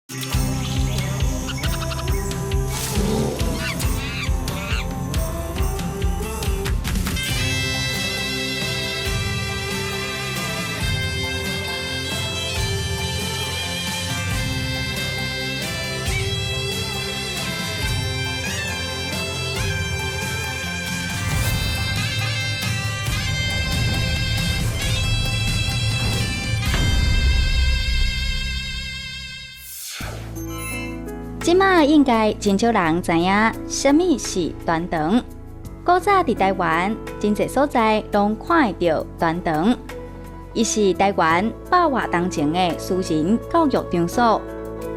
這馬應該真少人知影啥物是鸞堂。古早佇台灣，真濟所在攏看會著鸞堂。伊是台灣百外當前的私人教育場所，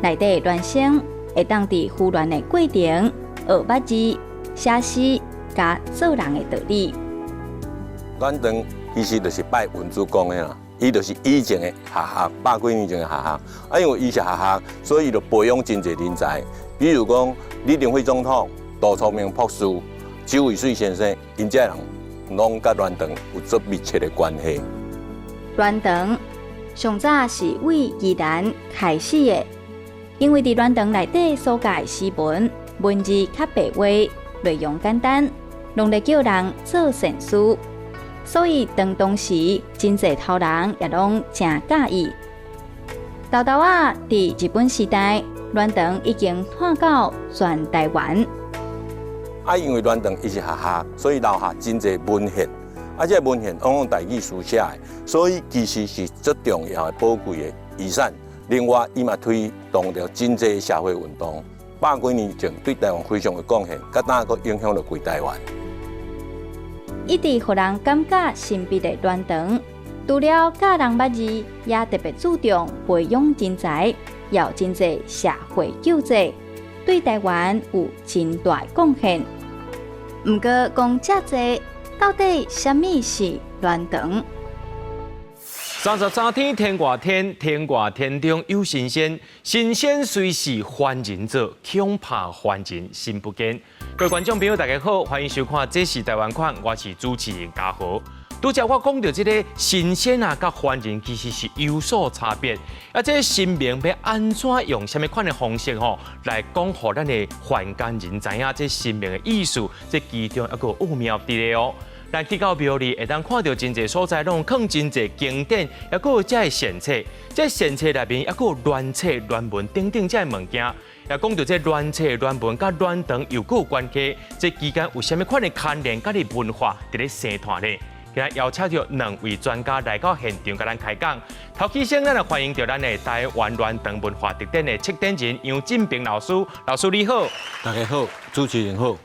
內底孌生會當佇扶鸞的過程學捌字、寫詩、佮做人的道理。鸞堂其實就是拜文殊公的啦。伊就是以前的學校，百幾年前的學校。啊，因為伊是學校，所以伊就培養真濟人才。比如講，李登輝總統、杜聰明博士、周偉水先生，𪜶這人攏佮鸞堂有足密切的關係。鸞堂上早是為宜蘭開始的，因為佇鸞堂內底所教的詩文，文字較白話，內容簡單，攏咧叫人做善事。所以，當當時真濟頭人也攏誠佮意。沓沓仔，佇日本時代，鸞堂已經傳到全台灣。啊，因為鸞堂伊是學校，所以留下真濟文獻。啊，這個文獻往往台語書寫的，所以其實是足重要的寶貴的遺產。另外，伊嘛推動著真濟社會運動。百幾年前對台灣非常有貢獻，佮當閣影響著規台灣。一直予人感覺神秘的鸞堂，除了教人捌字，也特別注重培養人才，也有真濟社會救濟，對台灣有真大貢獻。毋過講遮濟，到底啥物是鸞堂？33天天外天，天外天中有神仙，神仙隨時凡人做，恐怕凡人心不堅。各位觀眾朋友，大家好，歡迎收看《這是台灣款》，我是主持人嘉豪。拄才我講著這个神仙啊，佮凡人其實是有所差別。啊，這个神明欲按怎用啥物款的方式吼，來講予咱的凡間人知影這神明的意思，這其中一個奧妙佇咧哦。咱去到廟裡，會當看著真濟所在，攏囥真濟經典，抑閣有遮的神冊。這神冊內面抑閣有鸞冊、鸞文等等遮的物件。也講著這鸞冊、鸞文佮鸞堂又閣有關係，這之間有啥物款的牽連，佮你文化佇咧生態呢？今日邀請著兩位專家來到現場，共咱開講。頭起先，咱來歡迎著咱的台灣鸞堂文化特展的策展人楊進平老師。老師你好。大家好，主持人好。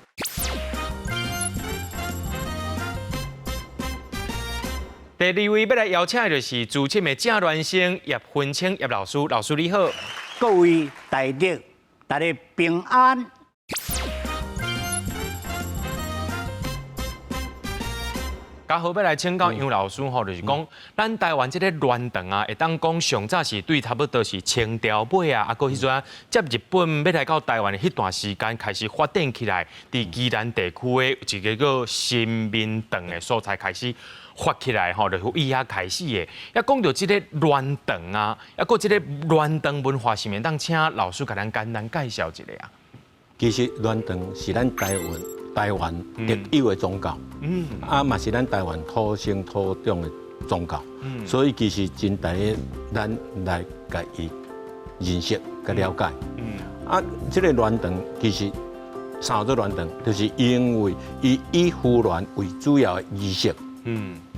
第二位欲來邀請的就是資深的正孌生葉芬清葉老師，老師你好。各位大德，大家平安。剛好欲來請教楊老師吼，就是講咱台灣這个鸞堂啊，會當講上早是對差不多是清朝尾啊，啊閣彼陣啊，接日本欲來到台灣的彼段時間開始發展起來，佇宜蘭地區的一个叫新民堂的所在開始發起來吼，就是伊遐開始的。啊，講著這个鸞堂啊，啊閣這个鸞堂文化，是毋是當請老師共咱簡單介紹一下啊？其實鸞堂是咱台灣特有的宗教，啊嘛是咱台灣土生土長的宗教，所以其實真值得咱來共伊認識、佮了解。啊，這个鸞堂其實啥叫做鸞堂，就是因為伊以扶鸞為主要的儀式，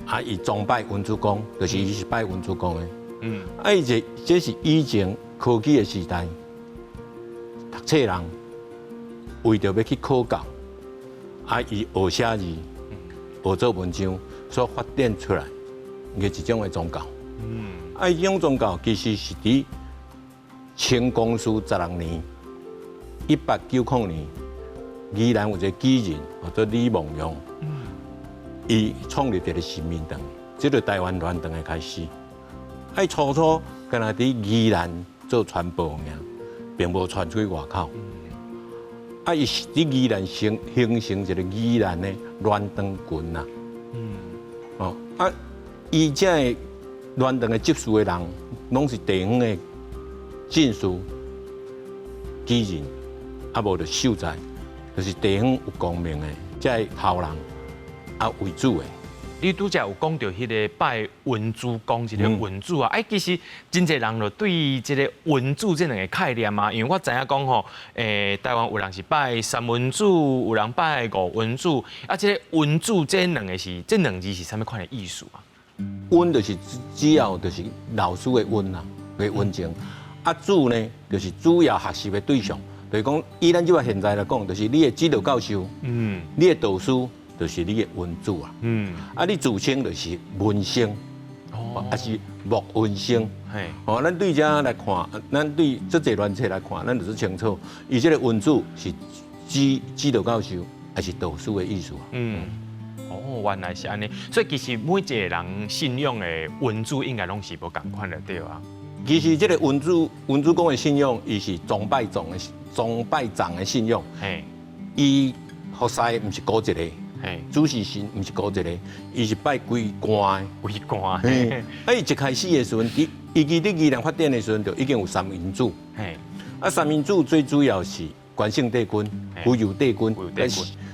啊，伊崇拜文殊公，就是伊是拜文殊公的，啊，伊這是以前科舉的時代，讀冊人為著欲去考教。啊！伊學寫字、學做文章，所發展出來的一種的宗教。啊，這種宗教其實是佇清光緒十六年（1890年），宜蘭有一個舉人叫做李夢陽，伊創立一个新民堂，這个台灣鸞堂的開始。啊，伊初初干焦佇宜蘭做傳播爾，並無傳出去外口。啊！伊是佇宜蘭形成一个宜蘭的鸞堂群啊。哦，啊，伊這个鸞堂的執事的人，攏是地方的進士、舉人，啊無就秀才，就是地方有功名的，這个頭人啊為主的。你拄才有講著彼个拜文主公這个文主啊，哎，其實真濟人就對這个文主這兩个概念啊，因為我知影講吼，台灣有人是拜三文主，有人拜五文主，啊，這个文主這兩个是這兩字是啥物款的意思啊？溫就是主要就是老師的溫啦，的溫情。啊，主呢就是主要學習的對象，就是講以咱這擺現在來講，就是你的指導教授，你的導師就是你的恩主啊。啊，你自稱就是文生，啊是莫文生。哦，咱對這來看，咱對這濟亂冊來看，咱就是清楚，伊這个恩主是指導教授，還是導師的意思啊？哦，原來是按呢，所以其實每一个人信仰的恩主應該攏是無仝款的，對啊。其實這个恩主恩主公的信仰，伊是宗拜宗的宗拜藏的信仰。伊服侍毋是孤一个，主事神毋是孤一个，伊是拜規關的。規關。啊，伊一開始的時陣，伊伊佇宜蘭發展的時陣，就已經有三民主。啊，三民主最主要是關聖帝君、浮游帝君、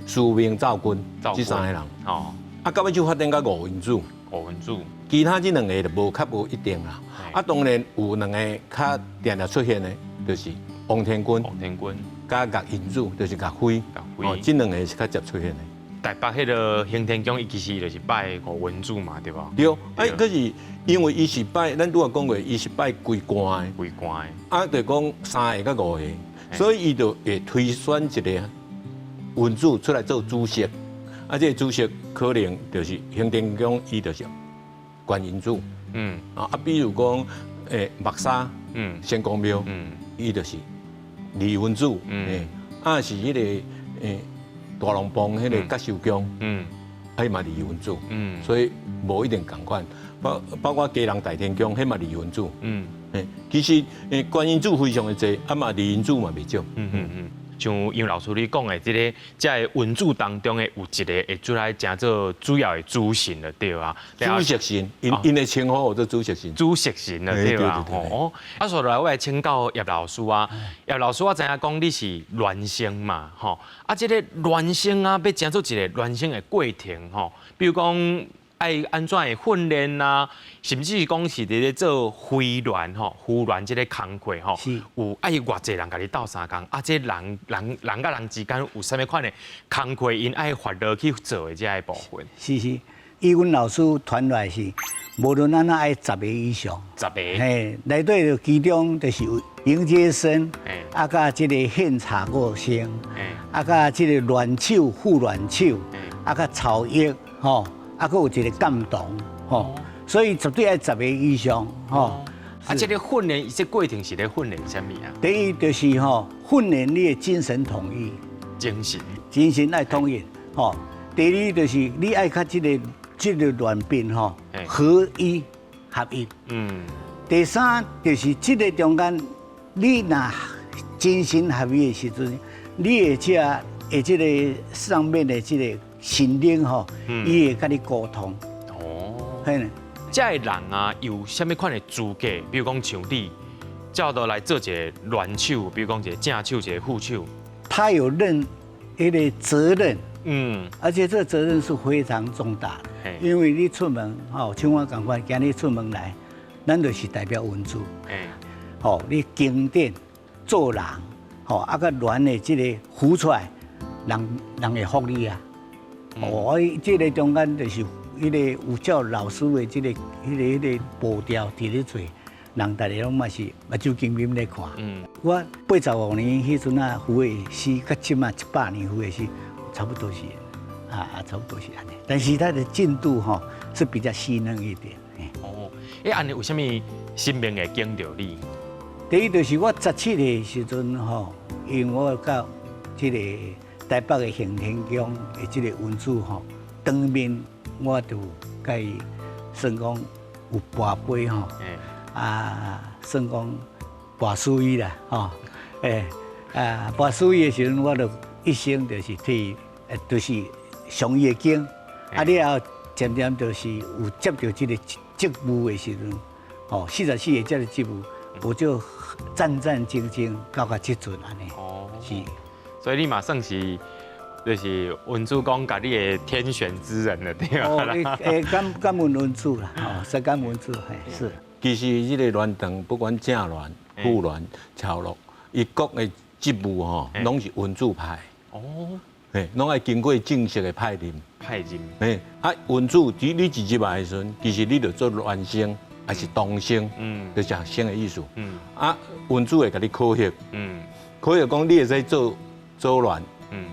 司命灶君這三个人。啊，到尾就發展到五文主。五文主。其他這兩个就無較無一定啦。啊，當然有兩个較定定出現的，就是王天君、王天君，佮岳雲主，就是岳飛。哦，這兩个是較捷出現的。台北彼个行天宮，伊其實就是拜五文主嘛，對無？對，哎，可是因為伊是拜，咱拄仔講過，伊是拜規關的。規關的。啊，就講三个佮五个，所以伊就會推選一个文主出來做主席。啊，這个主席可能就是行天宮，伊就是觀音主。啊，比如講，木柵，仙公廟，伊就是二文主。啊，是彼个大龍峒彼个甲壽宮，啊，伊嘛二文主。所以無一定仝款，包括基隆大天宮，彼嘛二文主。其實觀音主非常的濟，啊嘛二文主嘛袂少。像楊老師你講的，這个文主當中的有一个會出來成做主要的主神了，對啊。主席神，𪜶的稱呼做主席神。主席神了，對啊。哦，啊，所以來我來請教葉老師啊，葉老師我知影講你是巒生嘛，吼，啊，這个巒生啊，欲成做一个巒生的過程，吼，比如講愛按怎的訓練啊，甚至是講是佇咧做飛鸞吼，扶鸞這个工課吼，有愛偌濟人共你鬥相共，啊，這人人人佮人之間有啥物款的工課，𪜶愛發落去做的這个部分。是是，以阮老師傳來是，無論按怎愛十个以上。十个。嘿，內底就其中就是有迎接生，啊，佮這个獻茶五生，啊，佮這个鸞手副鸞手，啊，佮草役吼。啊，閣有一个鑑同，吼，所以絕對愛十个以上，吼。啊，這个訓練，這過程是咧訓練啥物啊？第一就是吼，訓練你的精神統一。精神。精神愛統一，吼。第二就是你愛佮這个鸞賓吼合一合一。第三就是這个中間，你若精神合一的時陣，你會這會這个上面的這个神靈吼，伊會佮你溝通。哦，嘿，這个人啊，有啥物款的資格？比如講像你，叫做來做一个鸞手，比如講一个正手，一个副手。他有任彼个責任，而且這個責任是非常重大的，因為你出門吼，像我仝款，今日出門來，咱就是代表文主，吼，你經典做人，吼，啊閣鸞的這个扶出來，人人會服你啊。哦，這个中間就是彼个有照老師的這个、彼个、彼个步調佇咧做，人逐个攏嘛是目睭金金咧看。我85年彼陣啊，扶的時，佮這馬100年扶的時，差不多是啊，差不多是按呢。但是它的進度吼是比較細嫩一點。哦，欸，按呢有啥物神明會揀著你？第一就是我17歲的時陣吼，因為我到這个台北的行天宮的這个文主吼，當面我就共伊算講有跋杯吼，啊，算講跋輸伊啦，吼，欸，啊，跋輸伊的時陣，我就一生就是替，就是上伊的經，啊，了後漸漸就是有接著這个職務的時陣，吼，44歲接著職務，我就戰戰兢兢到這陣按呢。哦，是。所以你嘛算是就是文主公共你的天選之人了，對吧？哦，感恩文主啦，哦，是感恩文主，嘿，是。其實這個鸞堂不管正鸞、副鸞、超樂，伊各个職務吼，攏是文主派。哦。嘿，攏愛經過正式的派任。派任。嘿，啊，文主佇你一入來的時陣，其實你就做鸞生，還是童生，就是學生的意思。啊，文主會共你考核。考核講你會使做左鸞，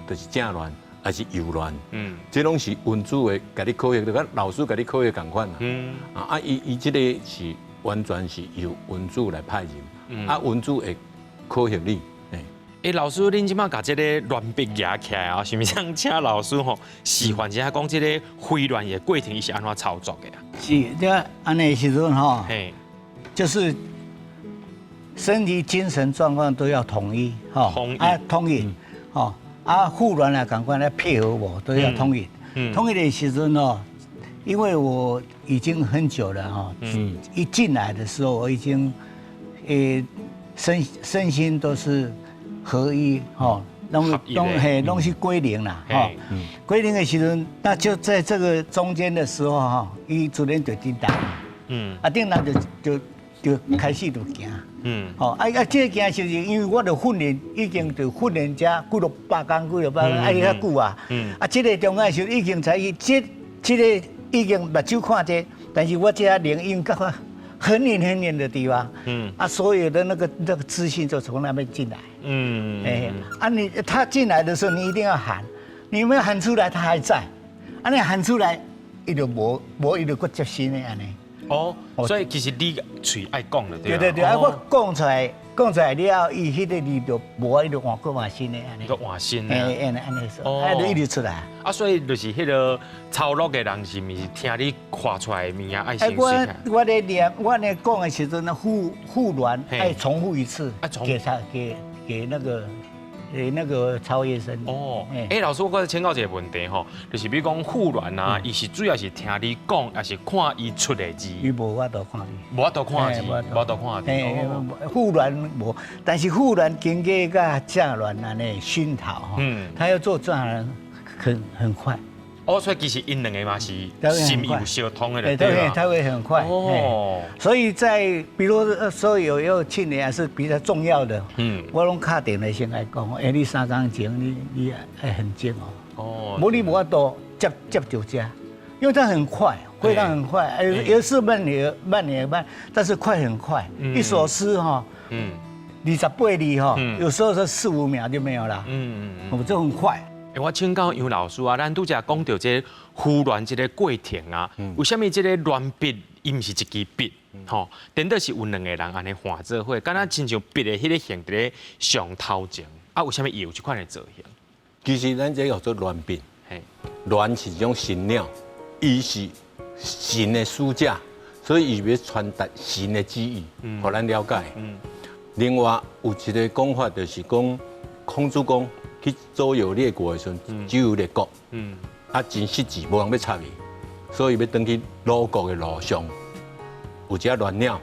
就是正鸞，還是右鸞。這攏是文主會共你考核，就佮老師共你考核仝款啦。啊，伊這個是完全是由文主來派任，啊，文主會考核你。欸，老師，恁這馬共這个鸞筆舉起來啊，是毋是想請老師吼示範一下，講這个揮鸞的過程，伊是按怎操作的啊？是，這按呢時陣吼，就是身體、精神狀況都要統一，哈，統一，啊，統一，吼，啊，護鸞啊，仝款來配合我，都要統一。統一的時陣哦，因為我已經很久了哈，一進來的時候我已經，身心都是合一，吼，攏是歸零啦，吼，歸零的時陣，那就在這個中間的時候，哈，伊自然就叮當，啊，叮當就開始就行，吼，啊啊，這個行是因為我著訓練已經就訓練這幾落百工，幾落百工，愛遐久啊，啊，這個中間的時候已經在這個已經目睭看這個，但是我這靈已經到很遠很遠的地方，啊，所有的那個資訊就從那邊進來，哎，啊你他進來的時候，你一定要喊，你沒有喊出來，他還在，啊你喊出來，伊就無無伊就閣接新的按呢。哦，所以其實你喙愛講的對。對對對，啊我講出來，講出來了後，伊彼個字就無，伊就換閣換新的按呢。閣換新的。哎，按呢按呢說，啊就一直出來。啊，所以就是彼個操作的人是毋是聽你畫出來的物件愛先我我咧念，我咧講的時陣，護鸞愛重複一次，給他給那個。給那個超越生哦，欸，老師，我閣請教一個問題吼，就是比如講護鸞啊，伊是主要是聽你講，抑是看伊出的字？伊無法度看字，無法度看字，無法度看字。護鸞無，但是護鸞經過佮正鸞按呢熏陶，他要做正鸞很快。哦，所以其實𪜶兩个嘛是心意有相通的，對他會很快。哦，所以在比如說有要慶典還是比較重要的，我攏敲電話先來講，欸，你三工前你愛很靜哦。哦，無你無法度接著這，因為他很快，非常很快，有時慢也慢也慢，但是快很快。一首詩哈，28字哈，有時候是四五秒就沒有了。我這很快。欸，我請教楊老師啊，咱拄才講著這個扶鸞這個過程啊，為啥物這个鸞筆伊毋是一支筆？吼，顛倒是有兩個人按呢換做伙，敢若親像筆的彼个形佇咧上頭前，啊，為啥物伊有這款的造型？其實咱這叫做鸞筆，鸞是一種神鳥，伊是神的使者，所以伊欲傳達神的旨意，予咱了解。另外有一個講法就是講孔子講。去周遊列國的時陣，周遊列國，啊，真失志，無人欲插伊，所以欲轉去魯國的路上，有一隻鸞鳥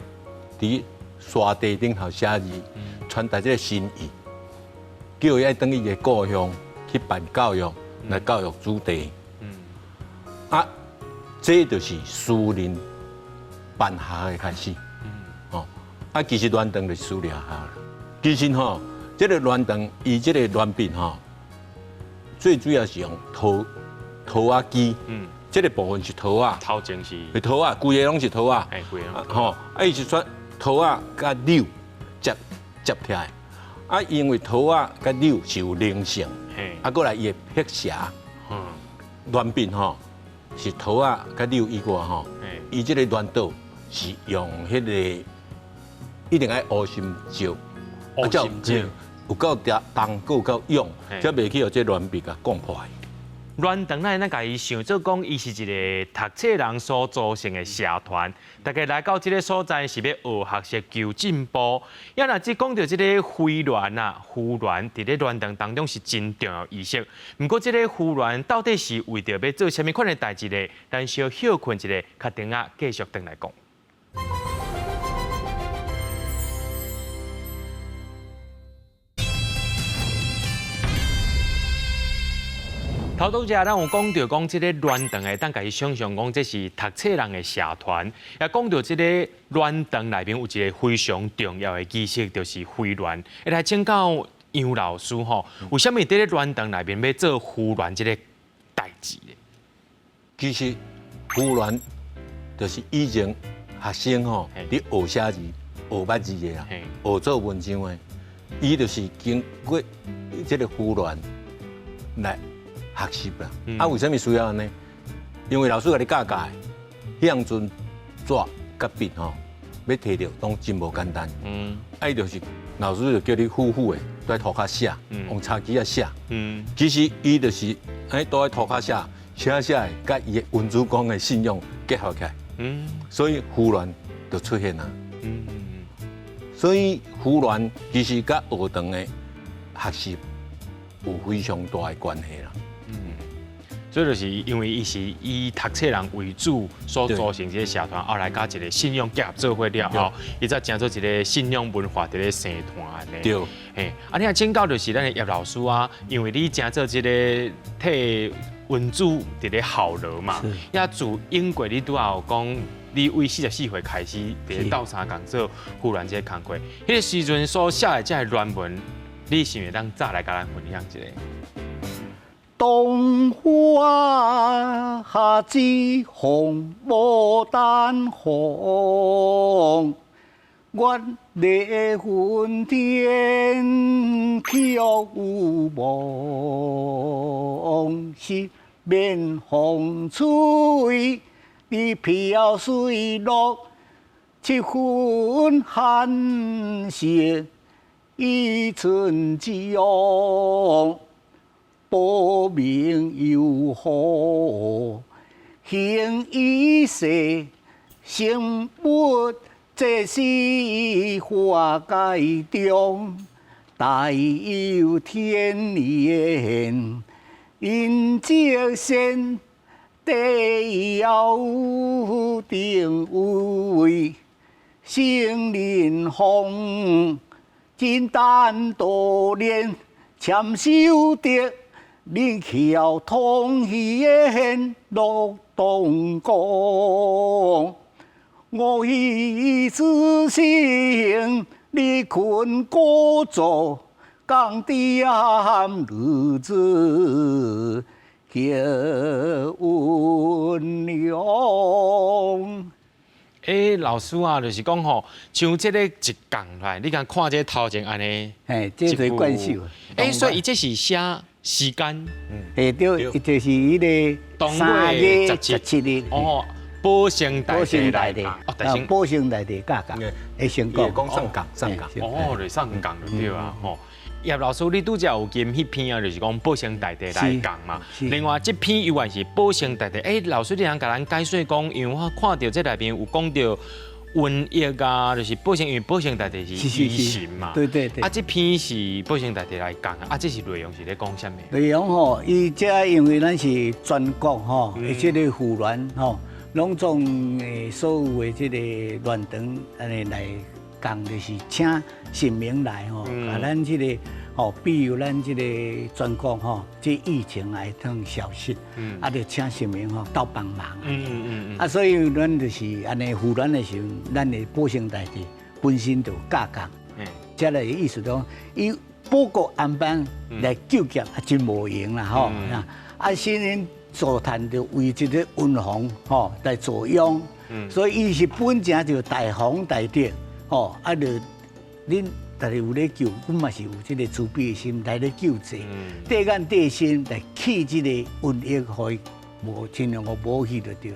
佇沙地頂頭寫字，傳達這个心意，叫伊愛轉去伊的故鄉去辦教育，來教育子弟。啊，這就是私人辦學的開始。哦，啊，其實鸞堂就是私立學校啦。其實吼。這个鸞堂，伊這个鸞筆吼，最主要是用桃仔枝，這个部分是桃仔，頭前是，是桃仔，規个攏是桃仔，吼，啊，伊是說桃仔佮柳接起來，啊，因為桃仔佮柳是有靈性，啊，過來伊會辟邪，鸞筆吼是桃仔佮柳以外吼，伊這个鸞刀是用彼个一定愛烏心石，烏心石。有夠重，閣有夠勇，才袂去予這鸞筆共摃破。鸞堂咱咱共伊想做講，伊是一个讀冊人所組成的社團，大家來到這个所在是欲學學習求進步。也若只講著這个揮鸞啊，扶鸞佇咧鸞堂當中是真重要儀式。毋過這个扶鸞到底是為著欲做啥物款的代誌咧？咱小歇睏一下，較等下繼續轉來講。頭拄才咱有講著講這個鸞堂會當共伊想象講這是讀冊人的社團，也講著這個鸞堂內面有一個非常重要的儀式，就是飛鸞。來請教楊老師吼，為啥物佇咧鸞堂內面欲做扶鸞這個代誌咧？其實扶鸞就是以前學生吼佇學寫字、學捌字的啊，學做文章的，伊就是經過這個扶鸞來學習啦。啊，為啥物需要按呢？因為老師共你教教的，彼當陣紙佮筆吼，欲提著攏真無簡單。啊，伊就是老師就叫你苦苦的佇塗跤寫，用柴枝仔寫。其實伊就是喺佇塗跤寫，寫寫的，佮伊的文主公的信仰結合起來。所以扶鸞就出現啦。所以扶鸞其實佮學堂的學習有非常大的關係啦。所以就是因為伊是以讀冊人為主所組成這個社團，後來佮一個信仰結合做伙了後，伊才成做一個信仰文化佇咧生團按呢。對。嘿，啊，你若請教就是咱的葉老師啊，因為你成做這個替文主佇咧效勞嘛，也自英國你拄仔有講，你為44歲開始佇咧鬥相共做扶鸞這個工課，彼個時陣所寫的這個鸞文，你是毋會當早來共咱分享一下？東華之紅牡丹紅，月麗雲天卻有夢，是面風吹，你飄水落，七分寒色一寸酒。保命有何行一世，生物這是法界中，大有天緣，因積善得有定位，聖人風真丹多練禪修德。靈橋通顯樂東宮，我以自性離困過做，講點日子結溫良。欸，老師啊，就是講吼，像這個一講來，你敢看這個頭前按呢？嘿，這是慣秀。欸，所以伊這是寫時間，嘿對，伊就是彼個3月17日。哦，保生大帝來，哦，保生大帝教教，會成功。講上講上講。哦，就上講就對啊，吼。葉老師，你拄才有兼彼篇啊，就是講保生大帝來講嘛。另外，這篇猶原是保生大帝。欸，老師，你通共咱解說講，因為我看著這內面有講著瘟疫啊，就是保生，因為保生大帝是醫神嘛。對對對。啊，這篇是保生大帝來講啊，這是內容是咧講啥物？內容吼，伊這因為咱是全國吼，這個扶鸞吼，攏總的所有的這個鸞堂按呢來講，就是請神明來吼，共咱這個吼庇佑咱這個全國吼，這疫情會當消失，啊，就請神明吼鬥幫忙。啊，所以咱就是按呢扶鸞的時陣，咱的保生大帝本身就教講，這個意思講，伊保國安邦來救劫啊，真無閒啦吼。啊，先人做壇就為這個瘟防吼來助秧，所以伊是本正就大宏大德吼，啊，就恁逐个有咧救，阮嘛是有這個慈悲的心來咧救濟，綴眼綴心來去這個瘟疫，予伊無盡量予無去就對。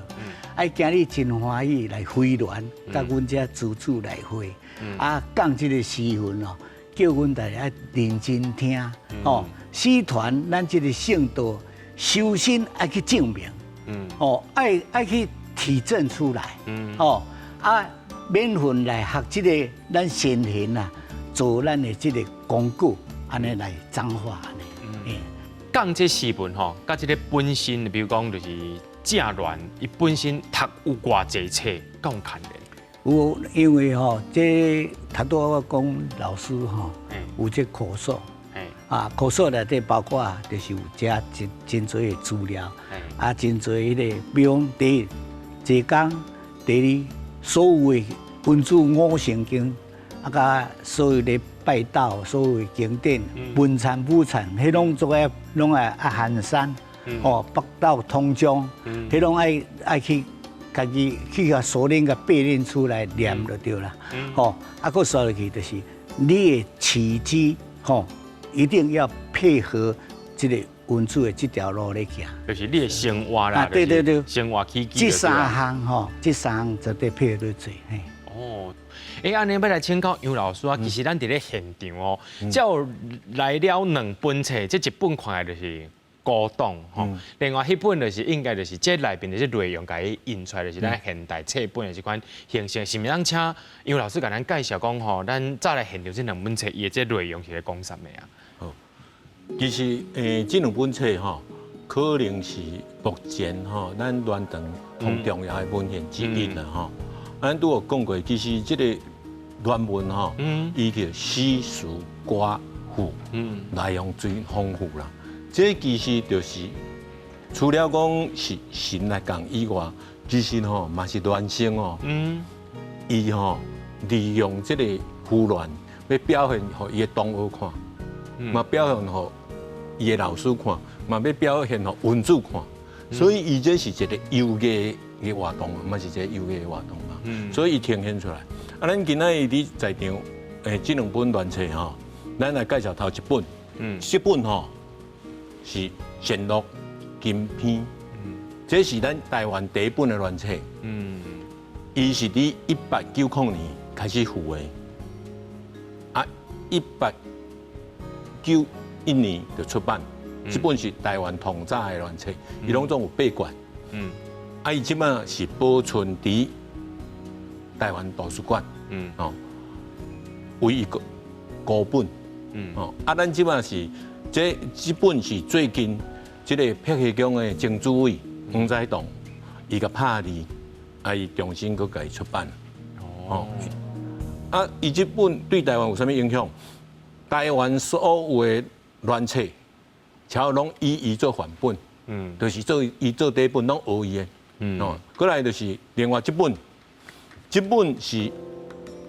啊，今日真歡喜來飛鸞，佮阮遮諸主來會，啊，講這個時分哦，叫阮大家愛認真聽，吼，師團咱這個聖道修身愛去證明，哦，愛去體證出來，哦，啊，免份來學這個咱先賢啊，做咱的這個工具，按呢來轉化按呢。講這詩文吼，佮這個本身，比如講就是正鸞，伊本身讀有偌濟冊，敢有牽連？有，因為吼，這頭拄仔我講老師吼，有這口述，啊，口述內底包括就是有遮真真濟的資料，啊，真濟彼個，比如講第一，坐工；第二，所有的文字五成經，啊，佮所有的拜道，所有的經典，文產武產，彼攏做愛攏愛愛寒山，哦，北斗通章，彼攏愛愛去家己去共鎖鏈共爬練出來念就對啦，吼，啊，閣煞落去就是你的起居，吼，一定要配合這個文字的這條路咧行，就是你的生活啦，對對對，生活起居。這三項吼，這三項絕對配合咧做。嘿。哦，欸，按呢欲來請教楊老師啊，其實咱佇咧現場哦，才有來了兩本冊，這一本看來就是古董吼，另外彼本就是應該就是這內面的這內容，共伊印出來就是咱現代冊本的這款形式，是毋是通請楊老師共咱介紹講吼，咱再來現場這兩本冊伊的這內容是咧講啥物啊？好，其實這兩本冊吼，可能是目前吼咱鸞堂上重要的文獻之一啦吼。咱拄有講過，其實這個鸞文吼，伊叫詩詞歌賦，內容最豐富啦。這其實就是除了講是神來講以外，其實吼嘛是孿生哦。伊吼利用這個符鸞，欲表現予伊的同學看，嘛表現予伊的老師看，嘛欲表現予文主看。所以伊這是一個優雅的活動，嘛是一個優雅的活動嘛。所以伊呈現出來。啊，咱今仔日佇在場，這兩本鸞冊吼，咱來介紹頭一本。這本吼是《善樂金篇》，這是咱台灣第一本的鸞冊。伊是佇1890年開始付的，啊，1891年就出版。這本是台灣上早的鸞冊，伊攏總有八卷。啊，伊這馬是保存佇台灣圖書館。哦，唯一個孤本。哦，啊，咱這馬是這這本是最近這個碧溪宮的曾主委黃載棟，伊共拍字，啊，伊重新閣共伊出版。哦，啊，伊這本對台灣有啥物影響？台灣所有的鸞冊，差不多攏以伊做範本，就是做伊做底本，攏學伊的。哦，過來就是另外這本，這本是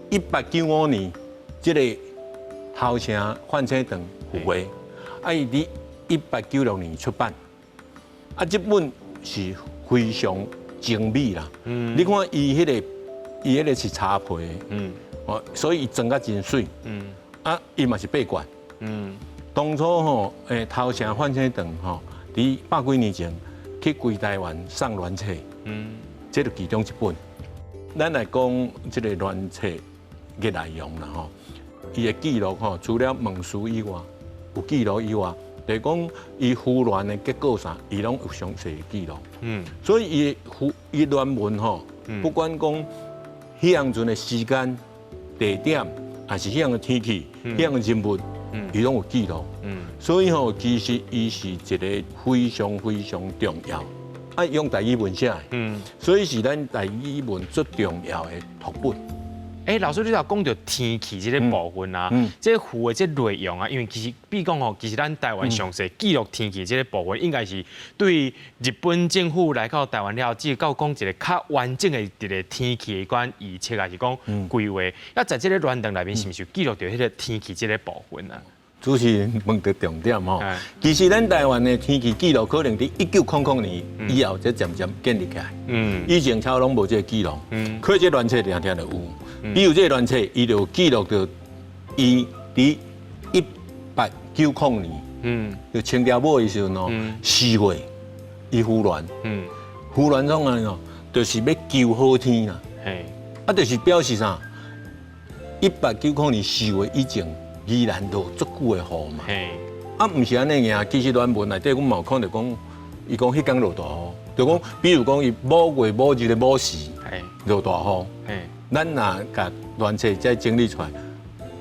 1895年這個頭城梵清堂付的，啊，伊佇1896年出版，啊，這本是非常精美啦。你看伊彼個，伊彼個是柴皮的，哦，所以伊裝甲真媠。啊，伊嘛是八卷。當初吼，頭城梵清堂吼，佇百幾年前去規台灣送鸞冊，這就其中一本。咱來講這個鸞冊的內容啦吼，伊的記錄吼，除了問事以外，有記錄以外，就是講伊符鸞的結果啥，伊攏有詳細的記錄。所以伊符伊鸞文吼，不管講彼當陣的時間、地點，還是彼樣的天氣、彼樣的人物，伊攏有記錄。所以吼，其實伊是一個非常非常重要，啊，用台語文寫的，所以是咱台語文最重要的拓本。欸，老師，你頭講著天氣這个部分啊，這符的這內容啊，因為其實，比如講吼，其實咱台灣詳細記錄天氣這个部分，應該是對日本政府來到台灣了後，只到講一個較完整的一個天氣的款預測，還是講規劃。啊，在這个鸞堂內面，是毋是有記錄著彼个天氣這个部分啊？主持人問著重點吼，其實咱台灣的天氣記錄可能佇1900年以後才漸漸建立起來。以前差不多攏無這個記錄。可這鸞冊定定就有。比如這個鸞冊，伊就記錄著伊佇1890年，就清朝尾的時陣哦，4月，伊符鸞，符鸞創啥哦，就是欲求好天啦。啊，就是表示啥？1890年4月以前，宜蘭落足久的雨嘛。啊，毋是按呢爾，其實鸞文內底，阮嘛有看著講，伊講彼工落大雨，就講，比如講伊某月某日的某時落大雨。咱若共鸞冊再整理出來，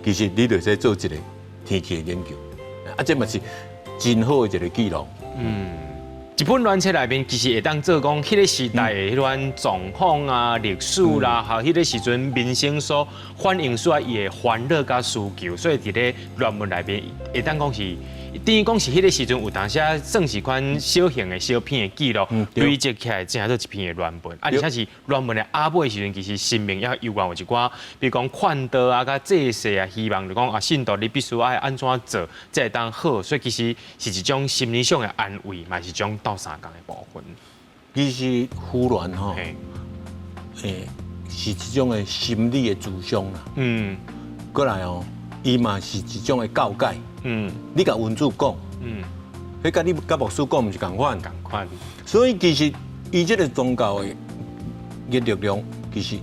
其實你就會使做一個天氣的研究，啊，這嘛是真好的一個記錄。一本亂冊內面其實會當做講彼個時代的彼款狀況啊、歷史啦，還有彼個時陣民生所反映出來伊的煩惱佮需求，所以佇咧亂文內面會當講是。等於講是彼個時陣有當時算是款小型的小片的記錄，累積起來成做一篇的亂文。啊，而且是亂文的阿尾的時陣，其實神明也猶原有一寡，比如講勸導啊、佮祭祀啊，希望就講啊，信徒你必須愛按怎做，才會當好。所以其實是一種心理上的安慰，嘛是一種鬥相共的部分。其實扶鸞吼，是一種的心理的諮商啦。過來哦，伊嘛是一種的告解。你共文主講，彼佮你佮牧師講，毋是仝款。仝款。所以其實伊這個宗教的力量，其實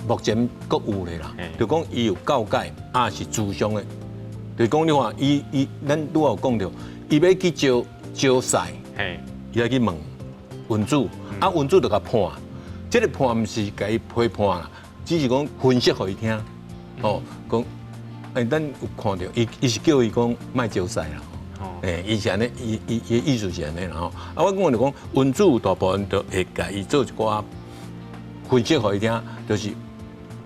目前閣有咧啦。就講伊有告解，啊是諮商的。就講你看，伊伊咱拄仔有講著，伊欲去招招婿，伊愛去問文主，啊文主就共判。這個判毋是共伊批判啦，只是講分析予伊聽。哦，講。咱有看著，伊伊是叫伊講莫招婿啦，伊是按呢，伊伊伊的意思是按呢啦吼。啊，我講就講，文主大部分都會共伊做一寡分析予伊聽，就是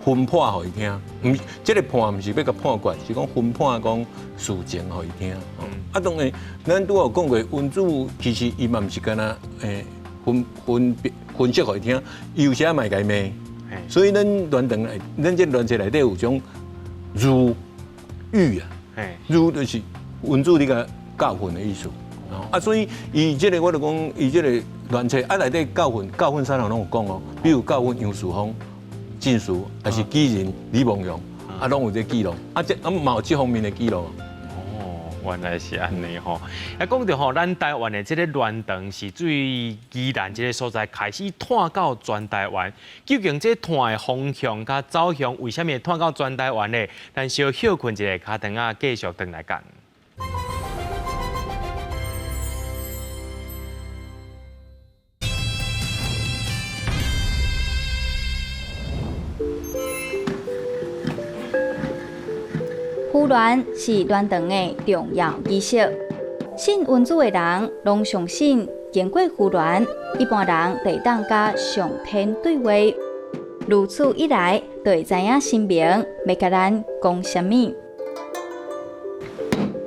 分判予伊聽。毋，這個判毋是欲共判決，是講分判講事情予伊聽。啊，當然，咱拄仔有講過，文主其實伊嘛毋是干焦分分分析予伊聽，伊有時嘛會共伊罵。所以咱亂堂內，咱這亂冊內底有種儒。諭啊，諭就是文主你共教訓的意思，啊，所以伊這個我就講，伊這個亂冊啊內底教訓，教訓啥人攏有講哦，比如教訓楊樹峰進士，抑是舉人李夢陽，啊，攏有這記錄，啊，這啊嘛有這方面的記錄。哦，原來是按呢吼。啊，講著吼，咱台灣的這個鸞堂是對宜蘭這個所在開始湠到全台灣。究竟這湠的方向佮走向，為啥物會湠到全台灣呢？咱小歇睏一下，跤腸仔繼續轉來講。扶鸞是鸞堂的重要儀式，信文主的人攏相信，經過扶鸞，一般人就會當佮上天對話。如此一來，就會知影神明欲共咱講啥物。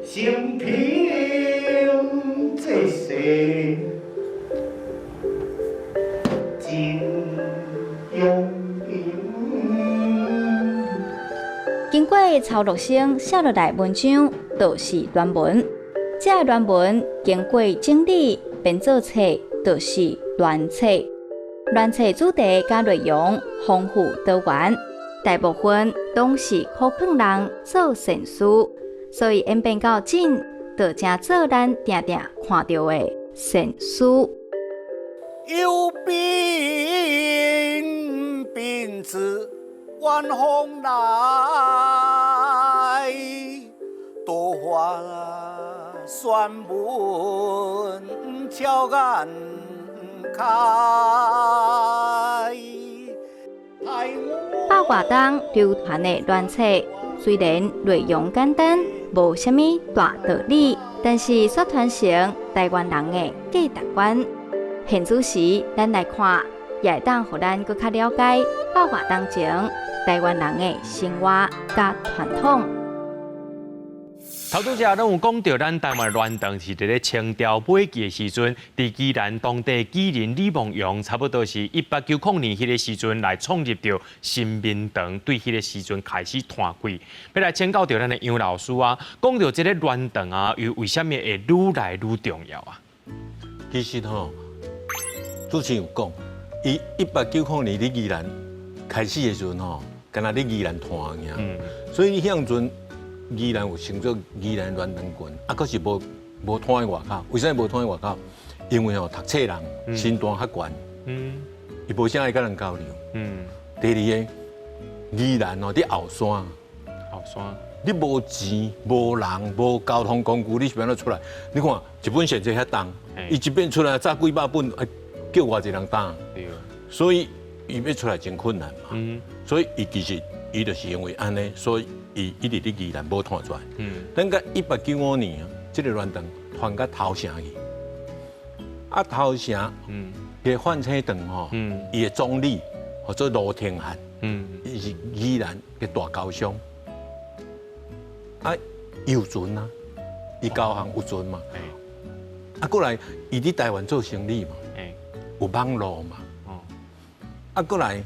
升平這世真勇經過曹祿生寫落來文章，就是鸞文。這个鸞文經過整理編做冊，就是鸞冊。鸞冊主題佮內容豐富多元，大部分攏是苦勸人做善事，所以演變到今，就成做咱定定看著的善事。有病病自晚風來，多發宣文俏眼開。百外冬流傳的鸞冊，雖然內容簡單，無啥物大道理，但是卻傳承台灣人的價值觀。現此時，咱來看，也會當予咱閣較了解百外冬前台灣人的生活佮傳統。頭拄才攏有講著，咱台灣鸞堂是佇咧清朝尾期的時陣，佇宜蘭當地舉人李夢陽，差不多是1890年彼個時陣來創立著新民堂，對彼個時陣開始傳開。欲來請教著咱的楊老師啊，講著這個鸞堂啊，又為啥物會愈來愈重要啊？其實吼，主持人有講，伊1890年佇宜蘭開始的時陣吼，敢若佇宜蘭傳爾，所以彼陣宜蘭有稱做宜蘭鸞堂群，啊，閣是無無傳佇外口。為啥物無傳佇外口？因為吼讀冊人身段較懸，伊無啥愛佮人交流。第二个，宜蘭吼佇後山，後山，你無錢、無人、無交通工具，你是欲按怎出來？你看一本善冊遐重，伊一本出來早幾百本，愛叫偌濟人擔。所以伊欲出來真困難嘛。所以伊其實伊就是因為按呢，所以伊一直佇宜蘭無傳出來。等到1895年啊，這個鸞堂傳到頭城去，啊，頭城个范清堂吼，伊的總理號做盧廷翰，伊是宜蘭的大高商。啊，遊船啊，伊高雄有船嘛。啊，過來伊佇台灣做生意嘛，有網路嘛。啊，過來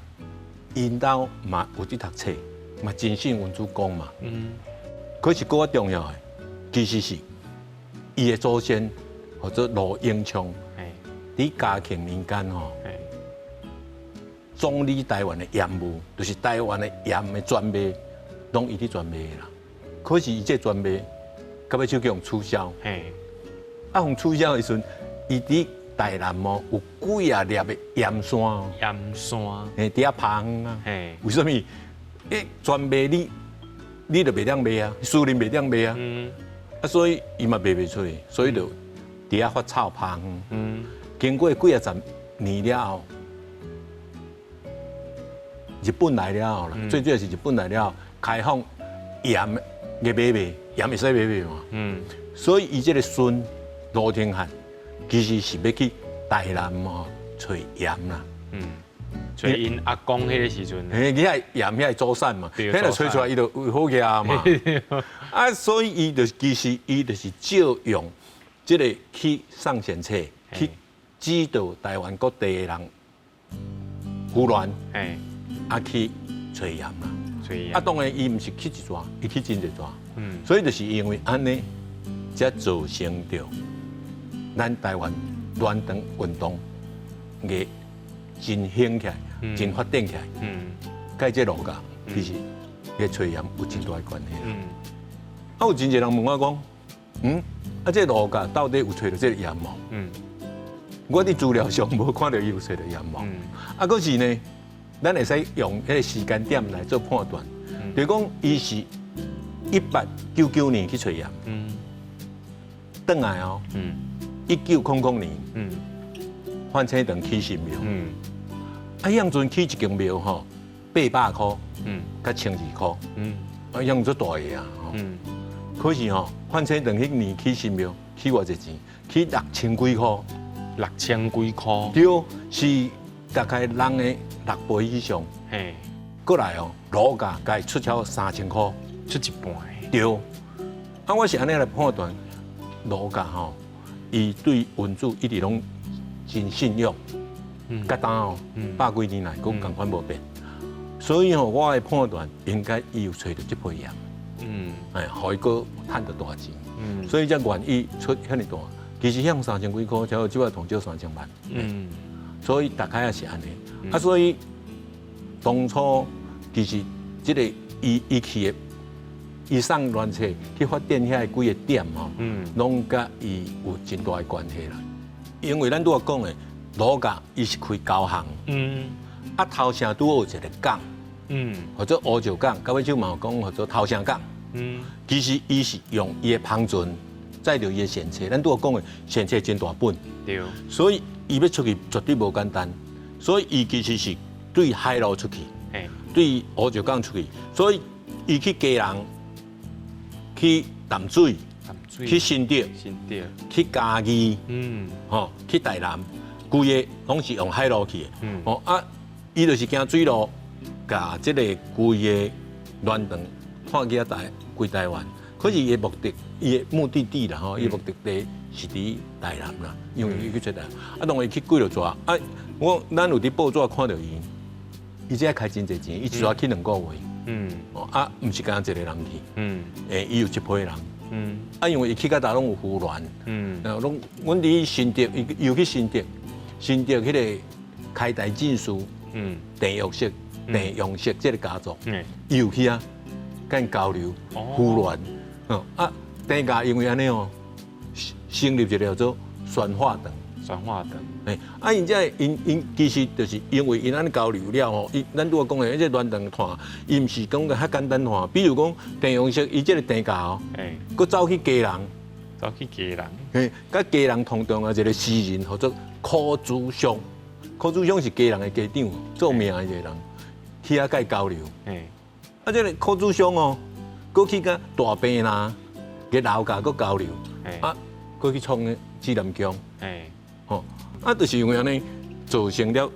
𪜶兜嘛有佇讀冊，嘛真信文殊公嘛。可是閣較重要的，其實是伊的祖先號做盧永昌，佇嘉慶年間吼，總理台灣的鹽務，就是台灣的鹽的專賣，攏伊佇專賣的啦。可是伊這專賣，到尾手去予取消。啊，予取消的時陣，伊佇台南哦有幾仔粒的鹽山哦。鹽山。嘿，佇遐拍啊。為啥物？欸，專賣你，你就袂當賣啊，私人袂當賣啊。啊，所以伊嘛賣袂出去，所以就佇遐發臭拍。經過幾仔十年了後，日本來了後啦，最主要是日本來了後，開放鹽的買賣，鹽會使買賣嘛。所以伊這個孫盧廷翰其實是欲去台南哦揣鹽啦。揣𪜶阿公彼个時陣。嘿，伊遐鹽遐祖產嘛，彼個揣出來伊就有好額嘛。啊，所以伊就其實伊就是借用這個去送獻冊，去指導台灣各地的人扶鸞，啊去揣鹽啦。啊，當然伊毋是去一逝，伊去真濟逝。所以就是因為按呢，才造成著咱台灣鸞堂運動的真興起來，真發展起來。佮這儒教其實个揣鹽有真大的關係。啊，有真濟人問我講，啊，這儒教到底有揣著這個鹽無？我佇資料上無看著伊有揣著鹽無。啊，可是呢，咱會使用彼個時間點來做判斷，就是講伊是1899年去揣鹽，轉來哦，1900年，范清堂起新廟，啊，彼陣起一間廟吼，800箍，佮1200箍，啊，樣足大个啊，可是吼，范清堂彼年起新廟，起偌濟錢？起6000幾箍，6000幾箍，對，是大概人的6倍以上。過來哦，儒教共伊出超3000箍，出一半。對，啊，我是按呢來判斷，儒教吼，伊對文主一直攏真信仰，佮今哦，百幾年來閣仝款無變，所以吼，我的判斷應該伊有揣著這批鹽，哎，予伊閣趁著大錢，所以才願意出遐爾大。其實遐3000幾箍，才有這擺同少3000萬，所以大概也是按呢。啊，所以當初其實這個伊伊去的，伊送鸞冊去發展遐幾個點吼，攏佮伊有真大的關係啦。因為咱拄仔講的，儒教伊是開高雄，啊頭城拄好有一個港，號做烏石港，到尾手嘛有講號做頭城港。其實伊是用伊的帆船載著伊的獻冊，咱拄仔講的獻冊真大本，所以伊欲出去絕對無簡單，所以伊其實是對海路出去，對烏石港出去，所以伊去基隆、去淡水、去新竹、去嘉義，吼，去台南，規个攏是用海路去的。哦啊，伊就是經水路，共這個規個鸞堂看起來台規台灣。可是伊的目的，伊的目的地啦吼，伊的目的地是佇台南啦，因為伊去揣台南。啊，當然伊去幾落逝，啊，我咱有佇報紙看著伊，伊這開真濟錢，伊一逝去2個月。哦啊，毋是干焦一個人去。欸，伊有一批人。啊，因為伊去到佗攏有扶鸞。攏阮佇新竹，伊又去新竹，新竹彼個開台進士，鄭玉式、鄭用錫這個家族，伊有去啊，佮𪜶交流扶鸞。哦啊，鄭家因為按呢哦，成立一個叫做宣化堂。宣化堂。欸，啊，𪜶這𪜶𪜶其實就是因為𪜶按呢交流了吼，伊咱拄仔講的，這個鸞堂炭，伊毋是講個較簡單炭，比如講鄭用錫，伊這個鄭家哦，閣走去基隆，走去基隆，嘿，佮基隆同中的一個詩人，號做柯子祥，柯子祥是基隆的家長，著名的一個人，去遐佮伊交流。啊，這個柯子祥哦，閣去佮大坪林个老家閣交流，啊，閣去創指南宮，吼，啊，就是因為按呢造成了，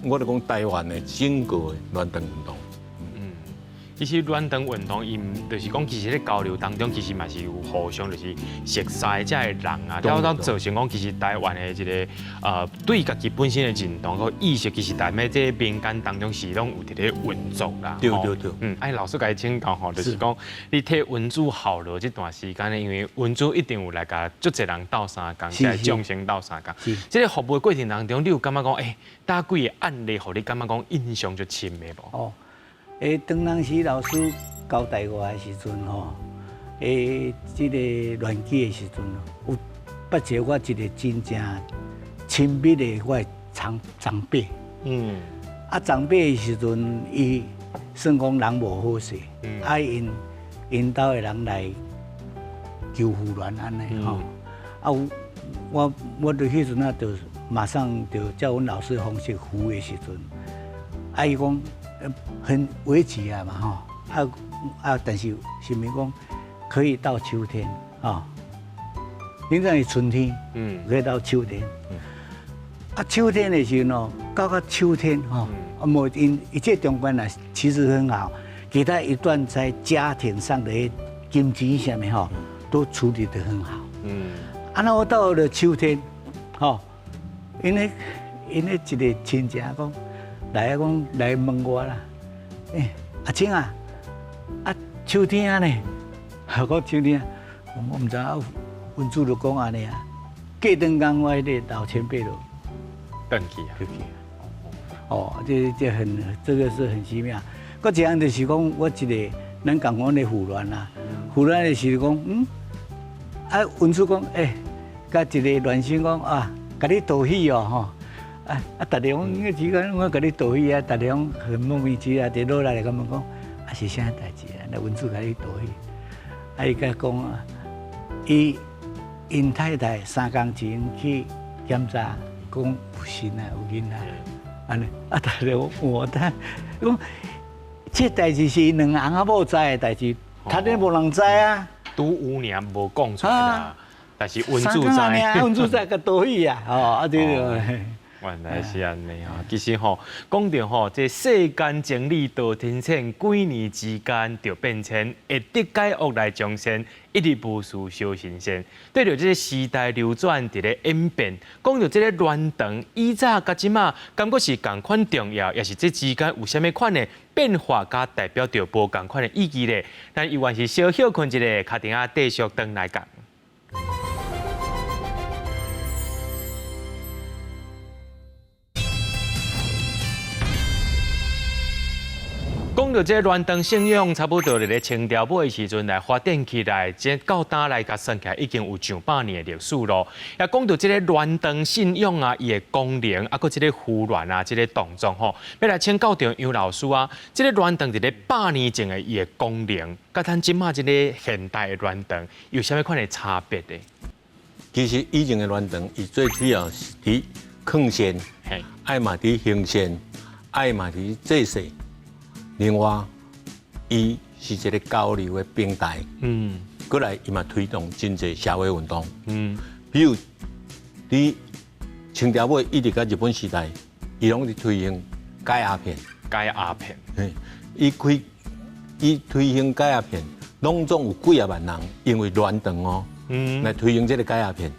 我就講台灣的整個的鸞堂運動。其實鸞堂運動，伊就是講，其實咧交流當中，其實嘛是有互相就是熟悉這个人啊，了後造成講，其實台灣的一個對家己本身的認同佮意識，其實在這個民間當中是攏有佇咧運作啦。對對對。哎，老師共你請教吼，就是講你替文主效勞這段時間咧，因為文主一定有來共足濟人鬥相共，這个眾生鬥相共。這個服務的過程當中，你有感覺講，欸，佗幾个案例，予你感覺講印象足深的無？哦。當當時老師交代我的時陣吼，這個亂記的時陣，有捌一個我一個真正親密的我的長輩。啊，長輩的時陣，伊算講人無好勢，啊，𪜶𪜶兜的人來求扶鸞按呢吼。啊，我佇彼陣啊，就馬上就照阮老師方式扶的時陣，啊，伊講。很危急啊嘛吼，但是神明講可以到秋天啊，現在是春天，可以到秋天。啊，秋天的時候，到秋天吼，啊，無𪜶一切中間啊，其實很好，給他一段在家庭上的金錢上面吼，都處理得很好。啊，那我到了秋天，吼，因為一個親戚講。來講來問我啦，欸，阿青啊，啊秋天啊呢？我秋天，我毋知影，文主就講按呢啊，過兩工我彼个老前輩就轉去啊，去。哦，這很這個是很奇妙。閣一項就是講，我一個咱共款的扶鸞啊，扶鸞的是講，啊文主講，欸，佮一個鸞生講啊，共你道喜哦吼。啊！逐个講，那時間我共你道喜啊，逐个講很莫名其妙，佇落來就感覺講，啊是啥代誌啊？那文主共你道喜，啊伊共講啊，伊𪜶太太三工前去檢查，講有身啊，有囡仔，按呢啊，逐个我等講，這代誌是兩翁仔某知的代誌，他咧無人知啊，拄有爾無講出來啦，但是文主知，文主知共道喜啊，哦，啊這個。原來是按呢吼，其實吼講著吼，這世間情理道天凊，幾年之間就變遷，會得解惡來眾生，一日無事修神仙。對著這個時代流轉，佇咧演變，講著這個鸞堂以早佮這馬，感覺是仝款重要，抑是這之間有啥物款的變化，佮代表著無仝款的意義咧？咱猶原是小歇睏一下，敲電話繼續轉來講。講到這鸞堂信仰，差不多佇咧清朝尾的時陣來發展起來，這到今來共算起來已經有上百年的歷史咯。也講到這个鸞堂信仰啊，伊的功能啊，閣這个扶鸞啊，這个動作吼，欲來請教著楊老師啊，這个鸞堂佇咧百年前的伊的功能，佮咱這馬這个現代的鸞堂有啥物款的差別咧？其實以前的鸞堂，伊最主要是佇囥仙，愛嘛佇行仙，愛嘛佇祭祀。另外，伊是一個交流的平台。過來伊嘛推動真濟社會運動。比如佇清朝尾一直到日本時代，伊攏佇推行戒鴉片。戒鴉片。嘿，伊推行戒鴉片，攏總有幾仔萬人因為鸞堂哦，來推行這個戒鴉片，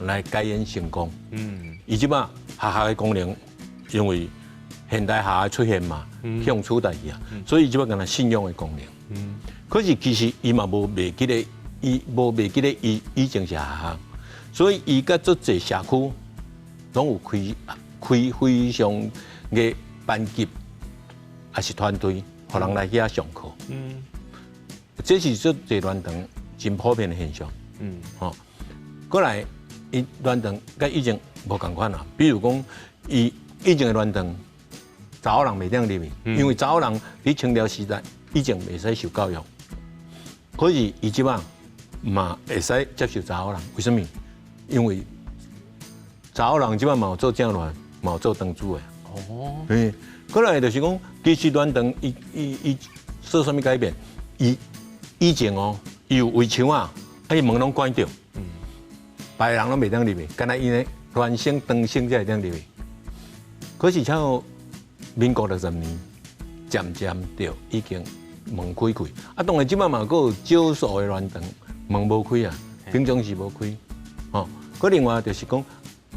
來戒煙成功。伊這擺學校的功能，因為現代學校出現嘛，向取代去啊，所以這擺敢若信仰的功能。可是其實伊嘛無袂記得，伊無袂記得伊以前是學校，所以伊佮足濟社區攏有開非常个班級，抑是團隊，予人來遐上課。這是足濟鸞堂真普遍的現象。吼，過來伊鸞堂佮以前無仝款啦。比如講，伊以前的鸞堂，查某人袂當入去，因為查某人佇清朝時代以前袂使受教育，可是伊這擺嘛會使接受查某人，為啥物？因為查某人這擺嘛有做正鸞，嘛有做堂主的。哦，過來就是講，其實鸞堂伊做啥物改變？伊以前哦，伊有圍牆啊，啊伊門攏關著，別人攏袂當入去，敢若𪜶咧巒省、長省才會當入去。可是像民國60年，漸漸就已經門開開。啊，當然這擺嘛閣有少數的鸞堂門無開啊，平常時無開。吼，閣另外就是講，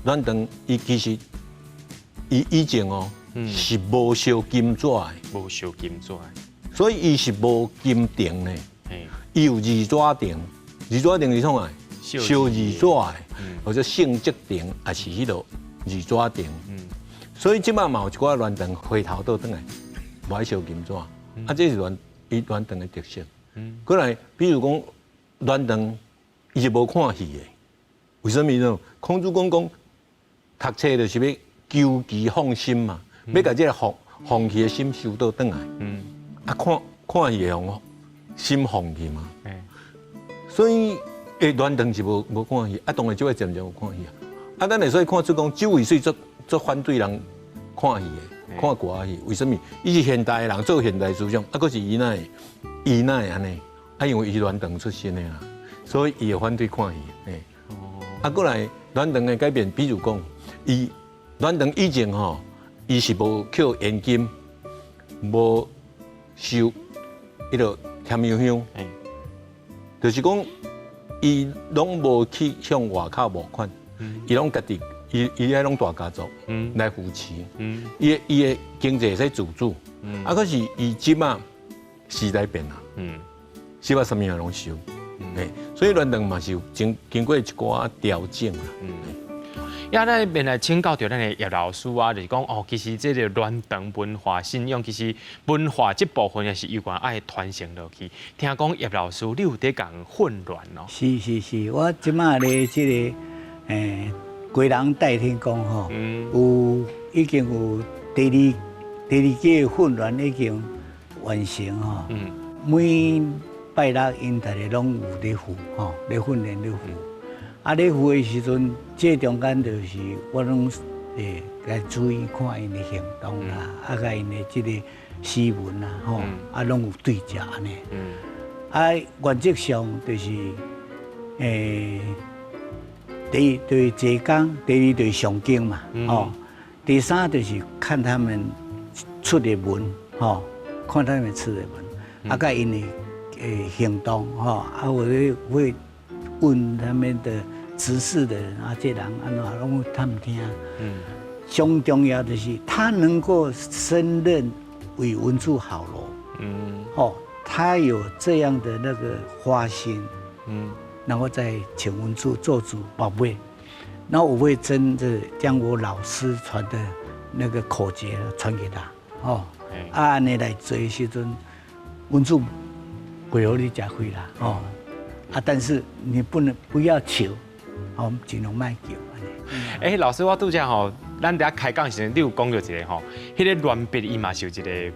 鸞堂伊其實伊以前哦是無燒金紙的，無燒金紙，所以伊是無金亭的。伊有字紙亭，字紙亭是創啥？燒字紙的，或者聖蹟亭，也是彼個字紙亭。所以這擺嘛有一寡鸞堂回頭倒轉來，無愛燒金紙，啊，這是鸞伊鸞堂的特色。過來，比如講鸞堂，伊是無看戲的，為什麼呢？孔子講講讀冊就是欲求其放心嘛，欲共這个放放棄的心收倒轉來。啊，看看戲會予心放去嘛。所以，鸞堂是無無看戲，啊，當然這擺漸漸有看戲啊。啊，咱會使看出講，周圍水足足反對人看戲的，看歌仔戲。為什麼？伊是現代的人做現代思想，啊，閣是伊哪會，伊哪會按呢？啊，因為伊是鸞堂出身的啦，所以伊會反對看戲。欸，啊，過來鸞堂的改變，比如講，伊鸞堂以前吼，伊是無扣現金，無收彼个添油香，就是講伊攏無去向外口募款，伊攏家己，伊伊遐攏大家族來扶持，伊的伊的經濟會使自主，啊，可是伊這擺時代變啦，這擺啥物仔攏收，欸，所以鸞堂嘛是有經經過一寡調整啦。呀，咱面來請教著咱的葉老師啊，就是講哦，其實這个鸞堂文化信仰，其實文化這部分也是有關愛傳承落去。聽講葉老師你有佇共訓練哦？是是是，我這擺咧這个欸，基隆代天宮吼，有已經有第二第二屆訓練已經完成吼。每拜六𪜶逐个攏有咧赴吼，咧訓練咧赴。啊，咧赴的時陣，這中間就是我攏會來注意看𪜶的行動啦，啊，共𪜶的這個斯文啊，吼，啊，攏有對照按呢。啊，原則上就是，欸，第一就是坐工，第二就是誦經嘛，吼，第三就是看他們出的文，吼，看他們出的文，啊，佮𪜶的欸行動，吼，啊，我會會問他們的執事的人啊，這人按怎攏探聽。上重要就是他能夠勝任為文主號路。哦，他有這樣的那個發心。然後再請文主做主寶貝，那我會真的將我老師傳的那個口訣傳給他。哦，啊，按呢來做的時陣，文主袂予你食虧啦。哦。啊！但是你不能不要求，哦，盡量莫求。欸，老師，我拄才吼，咱佇遐開講時陣，你有講著一个吼，彼个亂筆伊嘛是有一个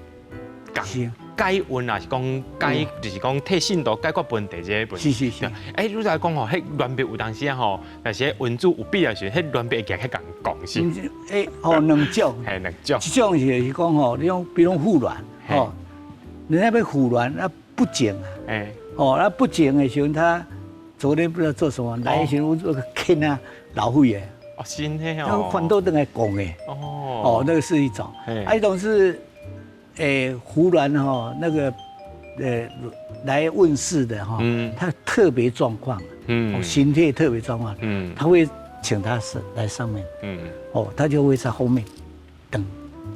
解問啊，是講解，就是講替信徒解決問題這个問題。是是是。欸，你來講吼，彼亂筆有當時啊吼，若是文主有必要時，彼亂筆會舉起共講是。欸，哦，兩種。嘿，兩種。一種是就是講吼，你講比如講扶鸞，吼，人家欲扶鸞啊不淨啊。欸。哦，那不淨的時陣，他昨天不知道做什麼，來的時陣我做個牽啊老虎的。哦，真的哦。那反倒轉來講的。哦。哦，那個是一種。啊，一種是，欸，扶鸞哈，那個，來問事的哈，他特別狀況，身體特別狀況，他會請他上來上面，哦，他就會在後面等，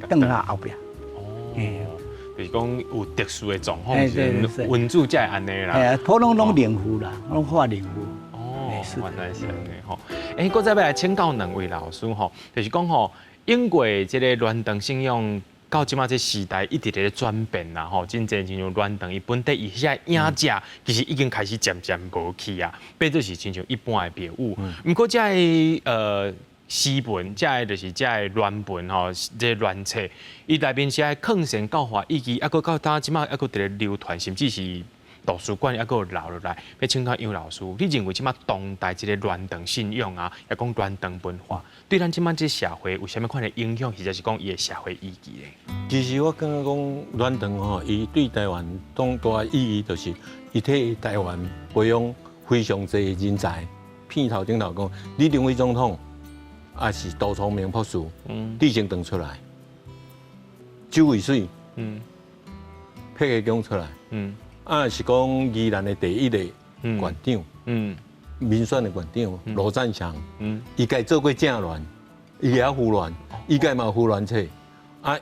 等他後壁。哦。就是講有特殊的狀況，文主才會按呢啦。哎呀，普通攏靈符啦，攏畫靈符。哦，原來是按呢吼。欸，閣再欲來請教兩位老師吼，就是講吼，經過這个鸞堂信仰到這馬這時代一直佇咧轉變啦吼，真濟親像鸞堂伊本底伊遐影者，其實已經開始漸漸無去啊，變做是親像一般的廟宇。毋過這个詩文，這个就是這个鸞文吼，這个鸞冊，伊內面寫勸善教化意義，猶閣到今這馬猶閣佇咧流傳，甚至是圖書館猶閣有留落來。欲請教楊老師，你認為這馬當代這个鸞堂信仰啊，抑講鸞堂文化，對咱這馬這社會有啥物款的影響，或者是講伊的社會意義咧？其實我感覺講鸞堂吼，伊對台灣當大意義就是，伊替台灣培養非常濟人才。片頭頂頭講，李登輝總統。也是杜聰明博士，地政堂出來，周渭水，撇家講出來，啊是講宜蘭的第一個縣長，民選的縣長羅贊祥，伊家做過正亂，伊會曉扶鸞，伊家嘛有扶鸞冊，啊，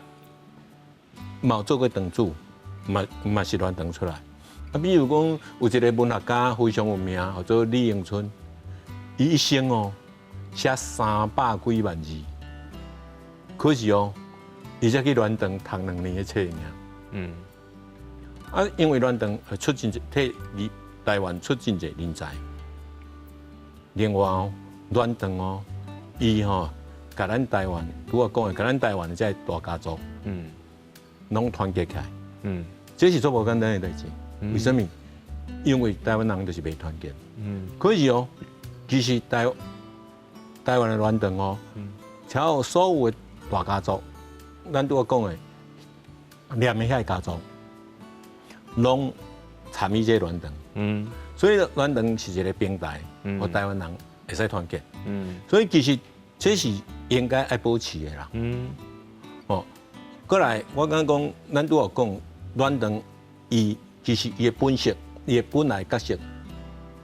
嘛有做過堂主，嘛是鸞堂出來。啊，比如講有一個文學家非常有名，叫做李榮春，伊一生哦寫300幾萬字，可是哦，伊才去鸞堂讀2年的冊爾。啊，因為鸞堂出真濟，替台灣出真濟人才。另外哦，鸞堂哦，伊吼，共咱台灣，拄仔講的，共咱台灣的這個大家族，攏團結起來。這是足無簡單的代誌。為什麼？因為台灣人就是袂團結。可是哦，其實台灣的鸞堂哦，超所有的大家族，咱拄仔講的，念的遐個家族，攏參與這個鸞堂。所以鸞堂是一個平台，予台灣人會使團結。所以其實這是應該愛保持的啦。哦，過來我剛講，咱拄仔講鸞堂，伊其實伊的本色，伊的本來角色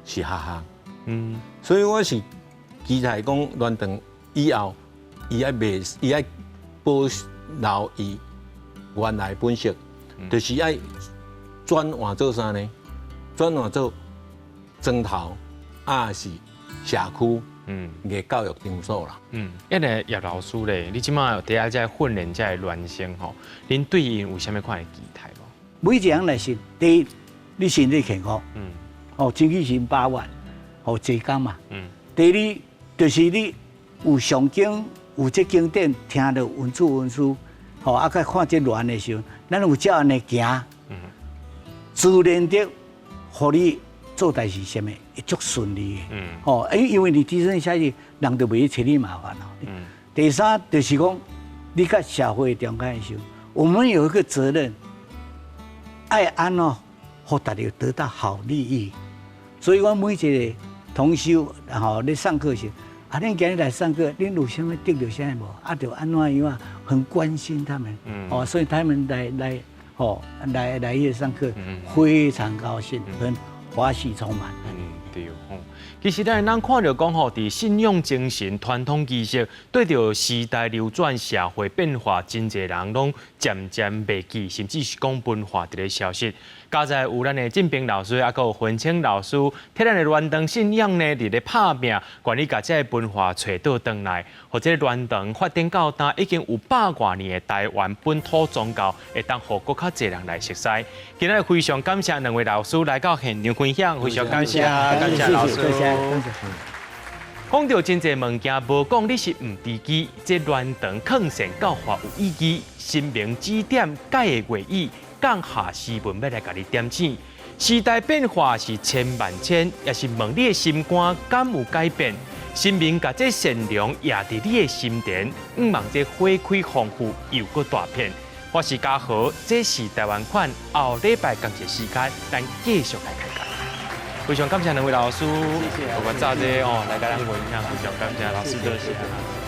是學校。所以我是期待講鸞堂以後，伊愛袂，伊愛保留伊原來本色，就是愛轉換做啥呢？轉換做磚頭，抑是社區的教育場所啦。彼个葉老師咧，你這馬佇遐在訓練這个鸞生吼，恁對𪜶有啥物款的期待無？每一項來是第一，你身體健康，哦，精氣神飽滿，哦，濟工嘛。第二，就是你有上經有這經典，聽著文主文師，吼，啊，佮看這鸞的時陣，咱有這按呢行，自然的，予你做代誌啥物會足順利的。吼，因為你提升下去，人就袂去揣你麻煩咯。第三就是講，你佮社會中間的時候，我們有一個責任，愛按怎，予大家得到好利益。所以我每一個同修，吼，咧上課時，啊，恁今日來上課，恁有啥物得著啥物無？啊，就按怎樣啊，很關心他們。哦，所以他們來，吼，來彼上課，非常高興，很歡喜充滿。對吼。其實咱咱看著講吼，佇信仰精神、傳統儀式，對著時代流轉、社會變化，真濟人攏漸漸袂記，甚至是講文化佇咧消失。佳哉有咱的振平老師，抑閣有雲清老師，替咱的鸞堂信仰呢，佇咧拍拚，願意共這个文化揣倒轉來，予這个鸞堂發展到今已經有百外年的台灣本土宗教，會當予閣較濟人來熟悉。今日非常感謝兩位老師來到現場分享，非常感謝，感謝老師。多謝，多謝。講著真濟物件，無講你是毋知記，這鸞堂勸善教化有意義，神明指點解的話語，降下詩文欲來共你點醒。時代變化是千萬千，也是問你的心肝敢有改變？神明共這善良掖佇你的心田，向望這花開豐富又閣大片。我是嘉豪，這是台灣款，後禮拜仝一個時間，咱繼續來開講。非常感謝兩位老師，謝謝。我早這哦來共咱分享，非常感謝老師，多謝。